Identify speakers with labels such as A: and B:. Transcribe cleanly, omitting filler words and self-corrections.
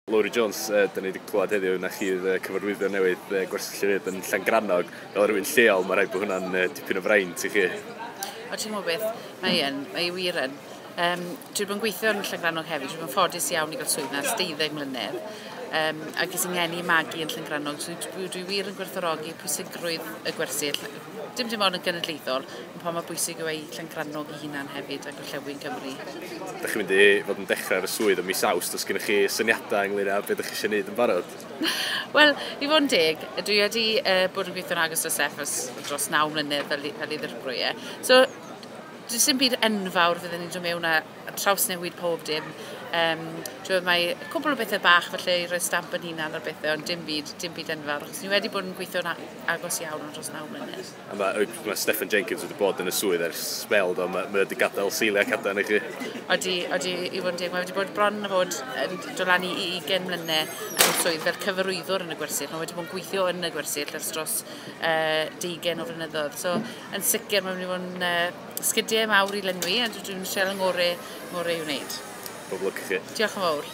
A: Lowri Jones, da ni wedi clywed heddiw na chi oedd cyfarwyddwr newydd Gwersyll Rhydd yn Llangrannog. Fel rhywun lleol, mae rhaid bod hwnna'n dipyn o fraint i chi.
B: O, ti'n gwybod beth, mae yn, mae wir yn. Dwi wedi bod yn gweithio yn Llangrannog hefyd, dwi wedi bod yn ffodus iawn i gael swydd 'na ers 12 mlynedd. A ges i'n ngeni magu yn Llangrannog, so dwi wir yn gwerthfawrogi pwysigrwydd y gwersyll. Dim ond yn genedlaethol, ond pa mor bwysig yw ei Llangrannog i hunan hefyd a Gorllewin Cymru.
A: Dych chi'n mynd i fod yn dechrau ar y swydd ym mis Awst, os gennych chi syniadau ynglyn â beth ydych chi eisiau gwneud yn barod?
B: Wel, i fod yn deg, dwi wedi bod yn gweithio'n agos â Steff ers dros 9 mlynedd fel ei ddirprwy e. So, does dim byd enfawr fydden ni'n dod mewn a trawsnewid pob dim. Mae cwbl o bethau bach falle i roi stamp yn hunan ar bethau, ond dim byd enfawr. Achos ni wedi bod yn gweithio'n agos iawn am dros 9 mlynedd.
A: A mae Stephen Jenkins wedi bod yn y swydd ers sbel, do, mae wedi gadael seiliau cadarn i chi.
B: Odi, i fod yn deg, mae wedi bod bron o fod yn dod lan i 20 mlynedd yn y swydd fel cyfarwyddwr yn y gwersyll. Mae wedi bod yn gweithio yn y gwersyll ers dros 20 o flynyddoedd. So, yn sicr, mae wedi bod yn sgidiau mawr i lenwi, a dwi'n treial yng ngorau i wneud.
A: Pob lwc i chi.
B: Diolch yn fawr.